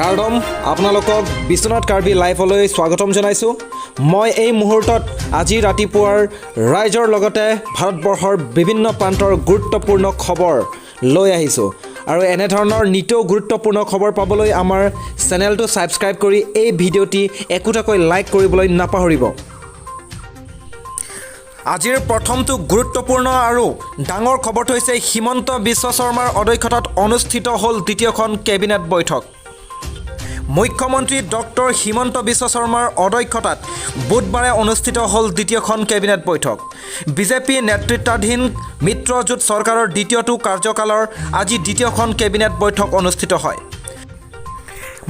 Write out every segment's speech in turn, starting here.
কাৰ্ডম, আপোনালোকক বিশ্বনাথ কাৰ্বি লাইফলৈ স্বাগতম জনাইছোঁ। মই এই মুহূৰ্তত আজি ৰাতিপুৱাৰ ৰাইজৰ লগতে ভাৰতবৰ্ষৰ বিভিন্ন প্ৰান্তৰ গুৰুত্বপূৰ্ণ খবৰ লৈ আহিছোঁ আৰু এনেধৰণৰ নিতৌ গুৰুত্বপূৰ্ণ খবৰ পাবলৈ আমাৰ চেনেলটো ছাবস্ক্ৰাইব কৰি এই ভিডিঅ'টি একোটাকৈ লাইক কৰিবলৈ নাপাহৰিব। আজিৰ প্ৰথমটো গুৰুত্বপূৰ্ণ আৰু ডাঙৰ খবৰটো হৈছে, হিমন্ত বিশ্ব শৰ্মাৰ অধ্যক্ষতাত অনুষ্ঠিত হ'ল দ্বিতীয়খন কেবিনেট বৈঠক। মুখ্যমন্ত্ৰী ডক্টৰ হিমন্ত বিশ্ব শৰ্মাৰ অধ্যক্ষতাত বুধবাৰে অনুষ্ঠিত হ'ল দ্বিতীয়খন কেবিনেট বৈঠক। বিজেপি নেতৃত্বাধীন মিত্ৰজোঁট চৰকাৰৰ দ্বিতীয়টো কাৰ্যকালৰ আজি দ্বিতীয়খন কেবিনেট বৈঠক অনুষ্ঠিত হয়।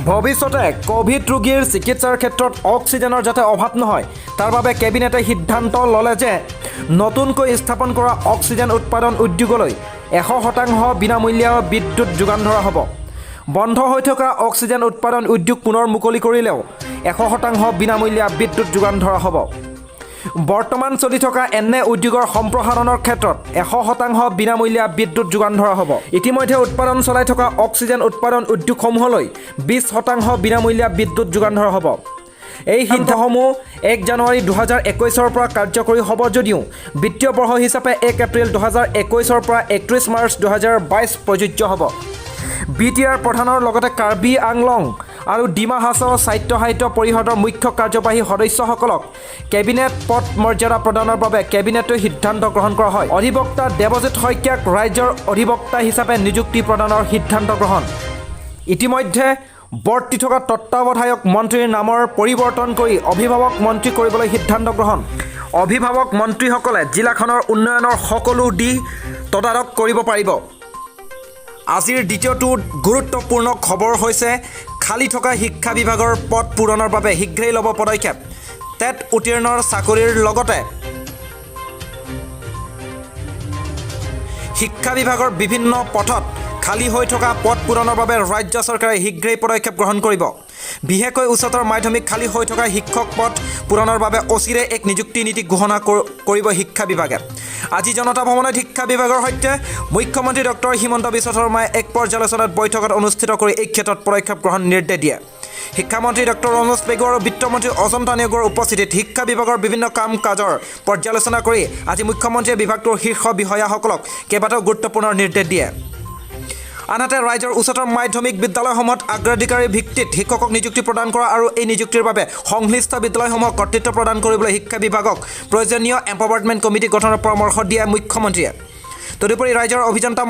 ভৱিষ্যতে ক'ভিড ৰোগীৰ চিকিৎসাৰ ক্ষেত্ৰত অক্সিজেনৰ যাতে অভাৱ নহয়, তাৰ বাবে কেবিনেটে সিদ্ধান্ত ল'লে যে নতুনকৈ স্থাপন কৰা অক্সিজেন উৎপাদন উদ্যোগলৈ 100% বিনামূলীয়া বিদ্যুৎ যোগান ধৰা হ'ব। বন্ধ হৈ থকা অক্সিজেন উৎপাদন উদ্যোগ পুনৰ মুকলি কৰিলেও 100% বিনামূলীয়া বিদ্যুৎ যোগান ধৰা হ'ব। বৰ্তমান চলি থকা এনে উদ্যোগৰ সম্প্ৰসাৰণৰ ক্ষেত্ৰত 100% বিনামূলীয়া বিদ্যুৎ যোগান ধৰা হ'ব। ইতিমধ্যে উৎপাদন চলাই থকা অক্সিজেন উৎপাদন উদ্যোগসমূহলৈ 20% বিনামূলীয়া বিদ্যুৎ যোগান ধৰা হ'ব। এই সিদ্ধান্তসমূহ 1 জানুৱাৰী 2021ৰ পৰা কাৰ্যকৰী হ'ব যদিও বিত্তীয় বৰ্ষ হিচাপে 1 এপ্ৰিল 2021ৰ পৰা 31 মাৰ্চ 2022 প্ৰযোজ্য হ'ব। বিটিআৰ প্ৰধানৰ লগতে কাৰ্বি আংলং আৰু ডিমা হাছাও স্বায়ত্তশাসিত পৰিষদৰ মুখ্য কাৰ্যবাহী সদস্যসকলক কেবিনেট পদ মৰ্যাদা প্ৰদানৰ বাবে কেবিনেটে সিদ্ধান্ত গ্ৰহণ কৰা হয়। অধিবক্তা দেৱজিৎ শইকীয়াক ৰাজ্যৰ অধিবক্তা হিচাপে নিযুক্তি প্ৰদানৰ সিদ্ধান্ত গ্ৰহণ। ইতিমধ্যে বৰ্তি থকা তত্ত্বাৱধায়ক মন্ত্ৰীৰ নামৰ পৰিৱৰ্তন কৰি অভিভাৱক মন্ত্ৰী কৰিবলৈ সিদ্ধান্ত গ্ৰহণ। অভিভাৱক মন্ত্ৰীসকলে জিলাখনৰ উন্নয়নৰ সকলো দিশ তদাৰক কৰিব পাৰিব। আজিৰ দ্বিতীয়টো গুৰুত্বপূৰ্ণ খবৰ হৈছে, খালী থকা শিক্ষা বিভাগৰ পদ পূৰণৰ বাবে শীঘ্ৰেই ল'ব পদক্ষেপ। টেট উত্তীৰ্ণৰ চাকৰিৰ লগতে শিক্ষা বিভাগৰ বিভিন্ন পথত খালী হৈ থকা পদ পূৰণৰ বাবে ৰাজ্য চৰকাৰে শীঘ্ৰেই পদক্ষেপ গ্ৰহণ কৰিব। বিশেষকৈ উচ্চতৰ মাধ্যমিক খালী হৈ থকা শিক্ষক পদ পূৰণৰ বাবে অচিৰে এক নিযুক্তি নীতি ঘোষণা কৰিব শিক্ষা বিভাগে। আজি জনতা ভৱনত শিক্ষা বিভাগৰ সৈতে মুখ্যমন্ত্ৰী ডক্টৰ হিমন্ত বিশ্ব শৰ্মাই এক পৰ্যালোচনাত বৈঠকত অনুষ্ঠিত কৰি এই ক্ষেত্ৰত পদক্ষেপ গ্ৰহণ নিৰ্দেশ দিয়ে। শিক্ষামন্ত্ৰী ডক্টৰ ৰণোজ পেগু আৰু বিত্তমন্ত্ৰী অজন্তা নেওগৰ উপস্থিতিত শিক্ষা বিভাগৰ বিভিন্ন কাম কাজৰ পৰ্যালোচনা কৰি আজি মুখ্যমন্ত্ৰীয়ে বিভাগটোৰ শীৰ্ষ বিষয়াসকলক কেইবাটাও গুৰুত্বপূৰ্ণ নিৰ্দেশ দিয়ে। আনহাতে, ৰাজ্যৰ উচ্চতৰ মাধ্যমিক বিদ্যালয়সমূহত অগ্ৰাধিকাৰীৰ ভিত্তিত শিক্ষকক নিযুক্তি প্ৰদান কৰা আৰু এই নিযুক্তিৰ বাবে সংশ্লিষ্ট বিদ্যালয়সমূহক কৰ্তৃত্ব প্ৰদান কৰিবলৈ শিক্ষা বিভাগক প্ৰয়োজনীয় এম্পাৱাৰমেণ্ট কমিটি গঠনৰ পৰামৰ্শ দিয়ে মুখ্যমন্ত্ৰীয়ে। তদুপৰি ৰাজ্যৰ অভিযন্তা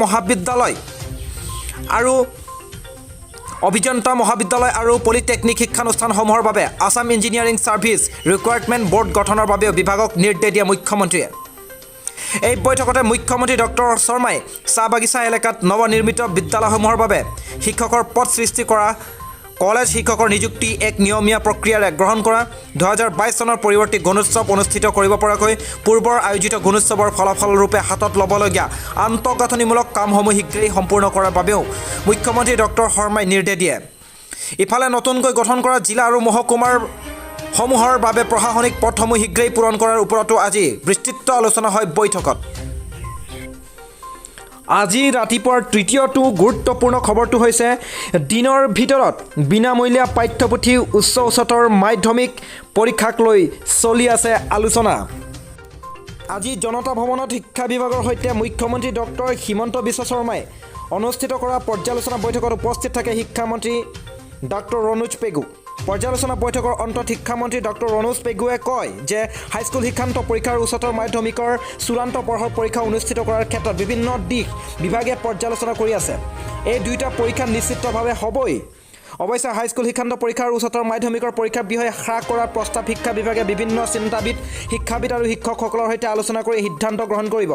মহাবিদ্যালয় আৰু পলিটেকনিক শিক্ষানুষ্ঠানসমূহৰ বাবে Assam engineering service recruitment board গঠনৰ বাবেও বিভাগক নিৰ্দেশ দিয়ে মুখ্যমন্ত্ৰীয়ে। এই বৈঠকতে মুখ্যমন্ত্ৰী ডক্টৰ শৰ্মাই চাহ বাগিচা এলেকাত নৱনিৰ্মিত বিদ্যালয়সমূহৰ বাবে শিক্ষকৰ পদ সৃষ্টি কৰা, কলেজ শিক্ষকৰ নিযুক্তি এক নিয়মীয়া প্ৰক্ৰিয়াৰে গ্ৰহণ কৰা, 2022 চনৰ পৰিৱৰ্তে গুণোৎসৱ অনুষ্ঠিত কৰিব পৰাকৈ পূৰ্বৰ আয়োজিত গুণোৎসৱৰ ফলাফলৰূপে হাতত ল'বলগীয়া আন্তঃগাঁথনিমূলক কামসমূহ শীঘ্ৰেই সম্পূৰ্ণ কৰাৰ বাবেও মুখ্যমন্ত্ৰী ডক্টৰ শৰ্মাই নিৰ্দেশ দিয়ে। ইফালে, নতুনকৈ গঠন কৰা জিলা আৰু মহকুমাৰ সমূহৰ বাবে প্ৰশাসনিক পদসমূহ শীঘ্ৰেই পূৰণ কৰাৰ ওপৰতো আজি বিস্তৃত আলোচনা হয় বৈঠকত। আজি ৰাতিপুৱাৰ তৃতীয়টো গুৰুত্বপূৰ্ণ খবৰটো হৈছে, দিনৰ ভিতৰত বিনামূলীয়া পাঠ্যপুথি, উচ্চতৰ মাধ্যমিক পৰীক্ষাক লৈ চলি আছে আলোচনা। আজি জনতা ভৱনত শিক্ষা বিভাগৰ সৈতে মুখ্যমন্ত্ৰী ডক্টৰ হিমন্ত বিশ্ব শৰ্মাই অনুষ্ঠিত কৰা পৰ্যালোচনা বৈঠকত উপস্থিত থাকে শিক্ষামন্ত্ৰী ডক্টৰ ৰণোজ পেগু। পৰ্যালোচনা বৈঠকৰ অন্তত শিক্ষামন্ত্ৰী ডক্টৰ ৰণোজ পেগুৱে কয় যে হাইস্কুল শিক্ষান্ত পৰীক্ষাৰ উচ্চতৰ মাধ্যমিকৰ চূড়ান্ত বৰ্ষৰ পৰীক্ষা অনুষ্ঠিত কৰাৰ ক্ষেত্ৰত বিভিন্ন দিশ বিভাগে পৰ্যালোচনা কৰি আছে। এই দুয়োটা পৰীক্ষা নিশ্চিতভাৱে হ'বই। অৱশ্যে হাইস্কুল শিক্ষান্ত পৰীক্ষা আৰু উচ্চতৰ মাধ্যমিকৰ পৰীক্ষাৰ বিষয়ে হ্ৰাস কৰাৰ প্ৰস্তাৱ শিক্ষা বিভাগে বিভিন্ন চিন্তাবিদ, শিক্ষাবিদ আৰু শিক্ষকসকলৰ সৈতে আলোচনা কৰি সিদ্ধান্ত গ্ৰহণ কৰিব।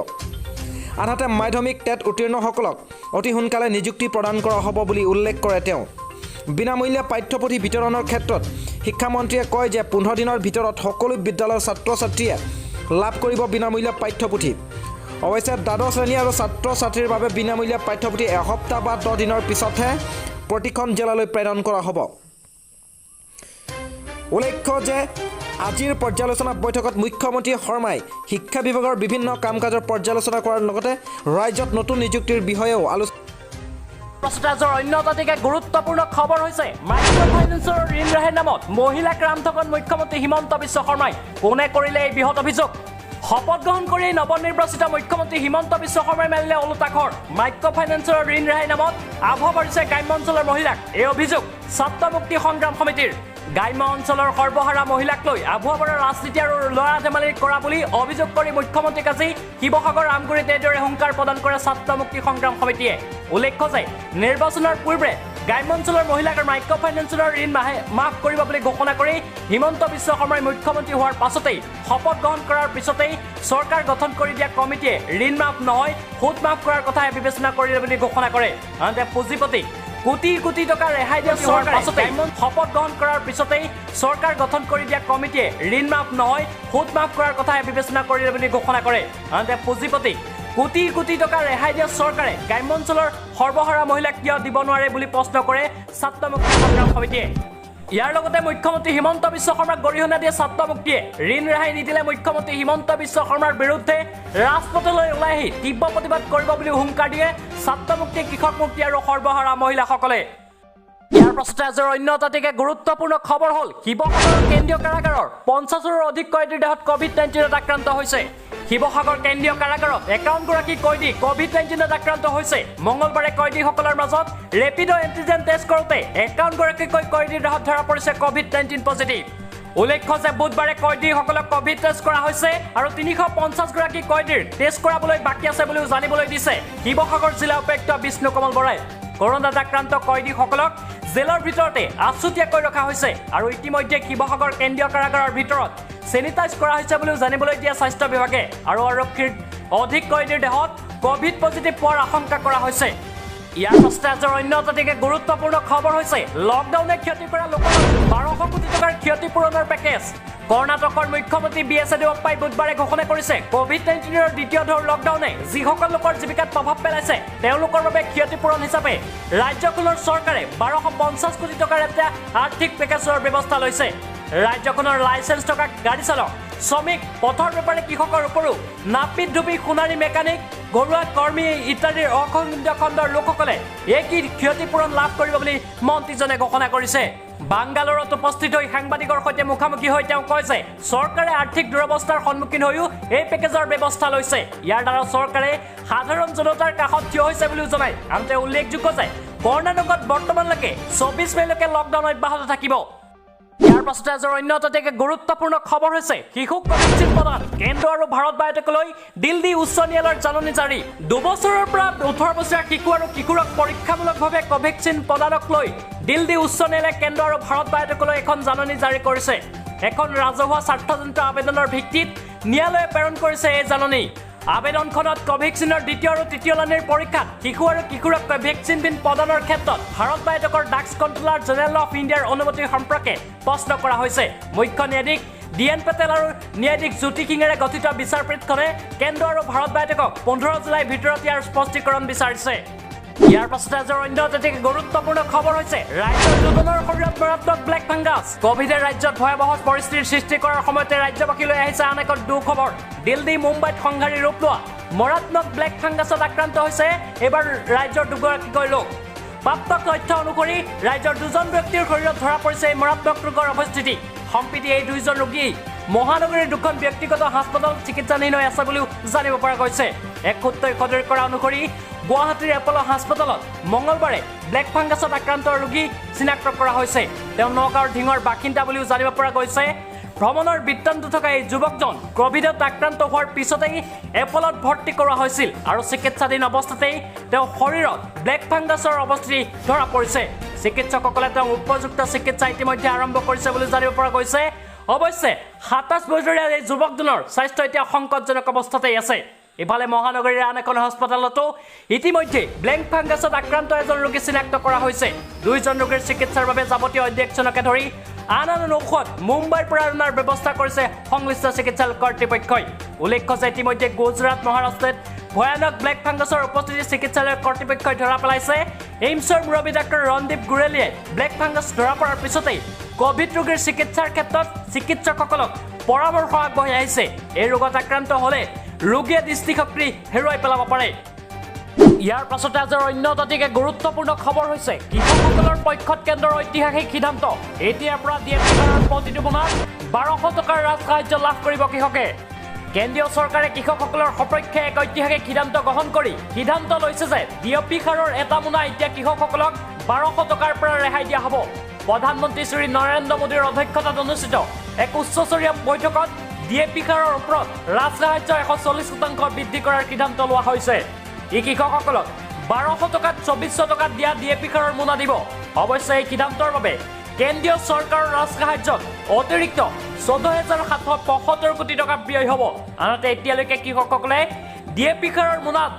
আনহাতে, মাধ্যমিক টেট উত্তীৰ্ণসকলক অতি সোনকালে নিযুক্তি প্ৰদান কৰা হ'ব বুলি উল্লেখ কৰে তেওঁ। বিনামূলীয়া পাঠ্যপুথি বিতৰণৰ ক্ষেত্ৰত শিক্ষামন্ত্ৰীয়ে কয় যে 15 দিনৰ ভিতৰত সকলো বিদ্যালয়ৰ ছাত্ৰ ছাত্ৰীয়ে লাভ কৰিব বিনামূলীয়া পাঠ্যপুথি। অৱশ্যে দ্বাদশ শ্ৰেণী আৰু ছাত্ৰ ছাত্ৰীৰ বাবে বিনামূলীয়া পাঠ্যপুথি এসপ্তাহ বা 10 দিনৰ পিছতহে প্ৰতিখন জিলালৈ প্ৰেৰণ কৰা হ'ব। উল্লেখ্য যে আজিৰ পৰ্যালোচনা বৈঠকত মুখ্যমন্ত্ৰী শৰ্মাই শিক্ষা বিভাগৰ বিভিন্ন কাম কাজৰ পৰ্যালোচনা কৰাৰ লগতে ৰাজ্যত নতুন নিযুক্তিৰ বিষয়েও আলোচনা প্ৰস্তাৱৰ অন্য এটা গুৰুত্বপূৰ্ণ খবৰ হৈছে মাইক্ৰ' ফাইনেন্সৰ ঋণ ৰেহাইৰ নামত মহিলাক ৰামঠগন মুখ্যমন্ত্ৰী হিমন্ত বিশ্ব শৰ্মাই। কোনে কৰিলে এই বৃহৎ অভিযোগ? শপত গ্ৰহণ কৰি নৱনিৰ্বাচিত মুখ্যমন্ত্ৰী হিমন্ত বিশ্ব শৰ্মাই মেলিলে ওলোটা খৰ। মাইক্ৰ' ফাইনেন্সৰ ঋণ ৰেহাইৰ নামত আভুৱা ভৰিছে গ্ৰাম্য অঞ্চলৰ মহিলাক। এই অভিযোগ ছাত্ৰ মুক্তি সংগ্ৰাম সমিতিৰ। গ্ৰাম্য অঞ্চলৰ সৰ্বহাৰা মহিলাক লৈ আভুৱা ভৰাৰ ৰাজনীতি আৰু ল'ৰা ধেমালি কৰা বুলি অভিযোগ কৰি মুখ্যমন্ত্ৰীক আজি শিৱসাগৰ আমগুৰিত এইদৰে হুংকাৰ প্ৰদান কৰে ছাত্ৰ মুক্তি সংগ্ৰাম সমিতিয়ে। উল্লেখ্য যে নিৰ্বাচনৰ পূৰ্বে গ্ৰাম্য অঞ্চলৰ মহিলাক মাইক্ৰ' ফাইনেন্সৰ ঋণ মাফ কৰিব বুলি ঘোষণা কৰি হিমন্ত বিশ্ব শৰ্মাই মুখ্যমন্ত্ৰী হোৱাৰ পাছতেই শপত গ্ৰহণ কৰাৰ পিছতেই চৰকাৰ গঠন কৰি দিয়া কমিটিয়ে ঋণ মাফ নহয় সুদ মাফ কৰাৰ কথা বিবেচনা কৰিলে বুলি ঘোষণা কৰে। আনহাতে পুঁজিপতি কোটি কোটি টকা ৰেহাই দিয়া চৰকাৰে শপত গ্ৰহণ কৰাৰ পিছতেই চৰকাৰ গঠন কৰি দিয়া কমিটিয়ে ঋণ মাফ নহয় সুদ মাফ কৰাৰ কথা বিবেচনা কৰিলে বুলি ঘোষণা কৰে। আনহাতে পুঁজিপতি কোটি কোটি টকা ৰেহাই দিয়া চৰকাৰে গ্ৰাম্য অঞ্চলৰ সৰ্বহাৰা মহিলাক কিয় দিব নোৱাৰে বুলি প্ৰশ্ন কৰে ছাত্ৰ মুক্তি সংগ্ৰাম সমিতিয়ে। ইয়াৰ লগতে মুখ্যমন্ত্ৰী হিমন্ত বিশ্ব শৰ্মাক গৰিহণা দিয়ে ছাত্ৰ মুক্তিয়ে। ঋণ ৰেহাই নিদিলে মুখ্যমন্ত্ৰী হিমন্ত বিশ্ব শৰ্মাৰ বিৰুদ্ধে ৰাজপথলৈ ওলাই আহি তীব্ৰ প্ৰতিবাদ কৰিব বুলি হুংকাৰ দিয়ে ছাত্ৰ মুক্তি, কৃষক মুক্তি আৰু সৰ্বহাৰা মহিলাসকলে। ইয়াৰ পাছতে আজিৰ অন্য এটা গুৰুত্বপূৰ্ণ খবৰ হ'ল শিৱসাগৰৰ কেন্দ্ৰীয় কাৰাগাৰৰ 50ৰো অধিক কয়দীৰ দেহত ক'ভিড-19ত আক্ৰান্ত হৈছে। শিৱসাগৰ কেন্দ্ৰীয় কাৰাগাৰত 51গৰাকী কয়দী ক'ভিড-19ত আক্ৰান্ত হৈছে। মঙলবাৰে কয়দীসকলৰ মাজত ৰেপিড এণ্টিজেন টেষ্ট কৰোঁতে 51গৰাকীকৈ কয়দীৰ দেহত ধৰা পৰিছে ক'ভিড-19 পজিটিভ। উল্লেখ্য যে বুধবাৰে কয়দীসকলক ক'ভিড টেষ্ট কৰা হৈছে আৰু 350গৰাকী কয়দীৰ টেষ্ট কৰাবলৈ বাকী আছে বুলিও জানিবলৈ দিছে শিৱসাগৰ জিলা উপায়ুক্ত বিষ্ণু কমল বৰাই। কৰোনাত আক্ৰান্ত কয়দীসকলক জেলৰ ভিতৰতে আছুতীয়াকৈ ৰখা হৈছে আৰু ইতিমধ্যে শিৱসাগৰ কেন্দ্ৰীয় কাৰাগাৰৰ ভিতৰত চেনিটাইজ কৰা হৈছে বুলিও জানিবলৈ দিয়ে স্বাস্থ্য বিভাগে। আৰু আৰক্ষীৰ অধিক কয়দীৰ দেহত ক'ভিড পজিটিভ পোৱাৰ আশংকা কৰা হৈছে। ইয়াৰ পাছতে আজিৰ অন্য এটা গুৰুত্বপূৰ্ণ খবৰ হৈছে লকডাউনে ক্ষতি কৰা লোকৰ 1200 কোটি টকাৰ ক্ষতিপূৰণৰ পেকেজ। কৰ্ণাটকৰ মুখ্যমন্ত্ৰী বি এছ য়েডিয়ুৰাপ্পাই বুধবাৰে ঘোষণা কৰিছে ক'ভিড-19ৰ দ্বিতীয় ঢৌৰ লকডাউনে যিসকল লোকৰ জীৱিকাত প্ৰভাৱ পেলাইছে তেওঁলোকৰ বাবে ক্ষতিপূৰণ হিচাপে ৰাজ্যখনৰ চৰকাৰে 1250 কোটি টকাৰ এটা আৰ্থিক পেকেজৰ ব্যৱস্থা লৈছে। ৰাজ্যখনৰ লাইচেন্স থকা গাড়ী চালক, শ্ৰমিক, পথৰ বেপাৰী, কৃষকৰ উপৰিও নাপিত, ধুবি, সোণাৰী, মেকানিক, ঘৰুৱা কৰ্মী ইত্যাদিৰ অসংগঠিত খণ্ডৰ লোকসকলে এই কি ক্ষতিপূৰণ লাভ কৰিব বুলি মন্ত্ৰীজনে ঘোষণা কৰিছে। বাংগালোৰত উপস্থিত হৈ সাংবাদিকৰ সৈতে মুখামুখি হৈ তেওঁ কয় যে চৰকাৰে আৰ্থিক দুৰৱস্থাৰ সন্মুখীন হৈও এই পেকেজৰ ব্যৱস্থা লৈছে। ইয়াৰ দ্বাৰা চৰকাৰে সাধাৰণ জনতাৰ কাষত থিয় হৈছে বুলিও জনায়। আনহাতে উল্লেখযোগ্য যে কৰ্ণাটকত বৰ্তমানলৈকে 24 মে'লৈকে লকডাউন অব্যাহত থাকিব। ইয়াৰ পাছতে আজিৰ অন্য এটা গুৰুত্বপূৰ্ণ খবৰ হৈছে শিশুক কোভেক্সিন প্ৰদান। কেন্দ্ৰ আৰু ভাৰত বায়'টেকলৈ দিল্লী উচ্চ ন্যায়ালয়ৰ জাননী জাৰি। 2 বছৰৰ পৰা 18 বছৰীয়া শিশু আৰু কিশোৰক পৰীক্ষামূলকভাৱে কোভেক্সিন প্ৰদানক লৈ দিল্লী উচ্চ ন্যায়ালয়ে কেন্দ্ৰ আৰু ভাৰত বায়'টেকলৈ এখন জাননী জাৰি কৰিছে। এখন ৰাজহুৱা স্বাৰ্থজনিত আবেদনৰ ভিত্তিত ন্যায়ালয়ে প্ৰেৰণ কৰিছে এই জাননী। আবেদনখনত কোভেক্সিনৰ দ্বিতীয় আৰু তৃতীয় লানিৰ পৰীক্ষাত শিশু আৰু কিশোৰক কোভেক্সিন প্ৰদানৰ ক্ষেত্ৰত ভাৰত বায়'টেকৰ ড্ৰাগছ কণ্ট্ৰলাৰ জেনেৰেল অফ ইণ্ডিয়াৰ অনুমতি সম্পৰ্কে প্ৰশ্ন কৰা হৈছে। মুখ্য ন্যায়াধীশ ডি এন পেটেল আৰু ন্যায়াধীশ জ্যোতি সিঙেৰে গঠিত বিচাৰপীঠখনে কেন্দ্ৰ আৰু ভাৰত বায়'টেকক 15 জুলাইৰ ভিতৰত ইয়াৰ স্পষ্টীকৰণ বিচাৰিছে। ইয়াৰ পাছতে আজিৰ অন্য এটা গুৰুত্বপূৰ্ণ খবৰ হৈছে ৰাজ্যৰ দুজনৰ শৰীৰত মাৰাত্মক ব্লেক ফাংগাছ। কভিডে ৰাজ্যত ভয়াৱহ পৰিস্থিতিৰ সৃষ্টি কৰাৰ সময়তে ৰাজ্যবাসীলৈ আহিছে আন এক দুখবৰ। দিল্লী, মুম্বাইত সংহাৰী ৰূপ লোৱা মাৰাত্মক ব্লেক ফাংগাছত আক্ৰান্ত হৈছে এইবাৰ ৰাজ্যৰ দুগৰাকীকৈ লোক। প্ৰাপ্ত তথ্য অনুসৰি ৰাজ্যৰ দুজন ব্যক্তিৰ শৰীৰত ধৰা পৰিছে এই মাৰাত্মক ৰোগৰ অৱস্থিতি। সম্প্ৰতি এই দুইজন ৰোগী মহানগৰীৰ দুখন ব্যক্তিগত হাস্পতালত চিকিৎসাধীন হৈ আছে বুলিও জানিব পৰা গৈছে। এক সূত্ৰই সদৰি কৰা অনুসৰি গুৱাহাটীৰ এপল হাস্পতালত মঙলবাৰে ব্লেক ফাংগাছত আক্ৰান্ত ৰোগী চিনাক্ত কৰা হৈছে। তেওঁ নগাঁৱৰ ঢিঙৰ বাসিন্দা বুলিও জানিব পৰা গৈছে। ভ্ৰমণৰ বৃত্তান্ত থকা এই যুৱকজন কভিডত আক্ৰান্ত হোৱাৰ পিছতেই এপলত ভৰ্তি কৰোৱা হৈছিল আৰু চিকিৎসাধীন অৱস্থাতেই তেওঁৰ শৰীৰত ব্লেক ফাংগাছৰ অৱস্থিতি ধৰা পৰিছে। চিকিৎসকসকলে তেওঁক উপযুক্ত চিকিৎসা ইতিমধ্যে আৰম্ভ কৰিছে বুলি জানিব পৰা গৈছে। অৱশ্যে 27 বছৰীয়া এই যুৱকজনৰ স্বাস্থ্য এতিয়া সংকটজনক অৱস্থাতেই আছে। ইফালে মহানগৰীৰ আন এখন হাস্পতালতো ইতিমধ্যে ব্লেক ফাংগাছত আক্ৰান্ত এজন ৰোগী চিনাক্ত কৰা হৈছে। দুইজন ৰোগীৰ চিকিৎসাৰ বাবে যাৱতীয় ইনজেকশ্যনকে ধৰি আন আন ঔষধ মুম্বাইৰ পৰা অনাৰ ব্যৱস্থা কৰিছে সংশ্লিষ্ট চিকিৎসালয় কৰ্তৃপক্ষই। উল্লেখ্য যে ইতিমধ্যে গুজৰাট, মহাৰাষ্ট্ৰত ভয়ানক ব্লেক ফাংগাছৰ উপস্থিতি চিকিৎসালয় কৰ্তৃপক্ষই ধৰা পেলাইছে। এইমছৰ মুৰব্বী ডাক্তৰ ৰণদীপ গুৰেলিয়ে ব্লেক ফাংগাছ ধৰা পৰাৰ পিছতেই কভিড ৰোগীৰ চিকিৎসাৰ ক্ষেত্ৰত চিকিৎসকসকলক পৰামৰ্শ আগবঢ়াই আহিছে। এই ৰোগত আক্ৰান্ত হ'লে ৰোগীয়ে দৃষ্টিশক্তি হেৰুৱাই পেলাব পাৰে। ইয়াৰ পাছতে আজিৰ অন্য অতিকে গুৰুত্বপূৰ্ণ খবৰ হৈছে কৃষকসকলৰ পক্ষত কেন্দ্ৰৰ ঐতিহাসিক সিদ্ধান্ত। এতিয়াৰ পৰা ডি এ পি সাৰৰ প্ৰতিটো মোনাত 1200 টকাৰ ৰাজসাহায্য লাভ কৰিব কৃষকে। কেন্দ্ৰীয় চৰকাৰে কৃষকসকলৰ সপক্ষে এক ঐতিহাসিক সিদ্ধান্ত গ্ৰহণ কৰি সিদ্ধান্ত লৈছে যে ডি এ পি সাৰৰ এটা মোনা এতিয়া কৃষকসকলক 1200 টকাৰ পৰা ৰেহাই দিয়া হ'ব। প্ৰধানমন্ত্ৰী শ্ৰী নৰেন্দ্ৰ মোদীৰ অধ্যক্ষতাত অনুষ্ঠিত এক উচ্চস্তৰীয় বৈঠকত ডি এ পি সাৰৰ ওপৰত ৰাজসাহায্য 140% বৃদ্ধি কৰাৰ সিদ্ধান্ত লোৱা হৈছে। ই কৃষকসকলক 1200 টকাত 2400 টকাত দিয়া ডি এ পি সাৰৰ মোনা দিব। অৱশ্যে এই সিদ্ধান্তৰ বাবে কেন্দ্ৰীয় চৰকাৰৰ ৰাজসাহায্যত অতিৰিক্ত 14,775 কোটি টকা ব্যয় হ'ব। আনহাতে এতিয়ালৈকে কৃষকসকলে ডি এ পি সাৰৰ মোনাত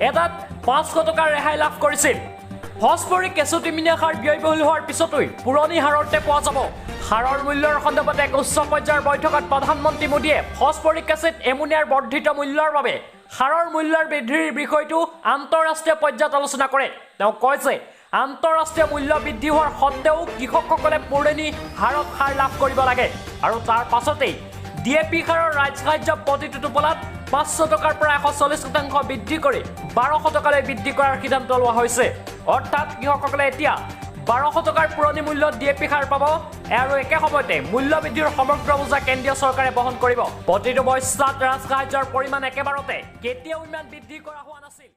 এটাত 500 টকাৰ ৰেহাই লাভ কৰিছিল। ফচফৰিক কেঁচুটিমিনীয়া সাৰ ব্যয়বহুল হোৱাৰ পিছতো পুৰণি হাৰতে পোৱা যাব। সাৰৰ মূল্যৰ সন্দৰ্ভত এক উচ্চ পৰ্যায়ৰ বৈঠকত প্ৰধানমন্ত্ৰী মোদীয়ে ফচফৰিক এচিড এমোনিয়াৰ বৰ্ধিত মূল্যৰ বাবে সাৰৰ মূল্যৰ বৃদ্ধিৰ বিষয়টো আন্তঃৰাষ্ট্ৰীয় পৰ্যায়ত আলোচনা কৰে। তেওঁ কয় যে আন্তঃৰাষ্ট্ৰীয় মূল্য বৃদ্ধি হোৱাৰ সত্ত্বেও কৃষকসকলে পুৰণি হাৰত সাৰ লাভ কৰিব লাগে আৰু তাৰ পাছতেই ডি এ পি সাৰৰ ৰাজসাহায্য প্ৰতিটো টোপোলাত 500 টকাৰ পৰা 140% বৃদ্ধি কৰি 1200 টকালৈ বৃদ্ধি কৰাৰ সিদ্ধান্ত লোৱা হৈছে। অৰ্থাৎ কৃষকসকলে এতিয়া 1200 টকাৰ পুৰণি মূল্যত ডি এ পি সাৰ পাব আৰু একে সময়তে মূল্য বৃদ্ধিৰ সমগ্ৰ বোজা কেন্দ্ৰীয় চৰকাৰে বহন কৰিব। প্ৰতিটো বস্তাত ৰাজসাহায্যৰ পৰিমাণ একেবাৰতে কেতিয়াও ইমান বৃদ্ধি কৰা হোৱা নাছিল।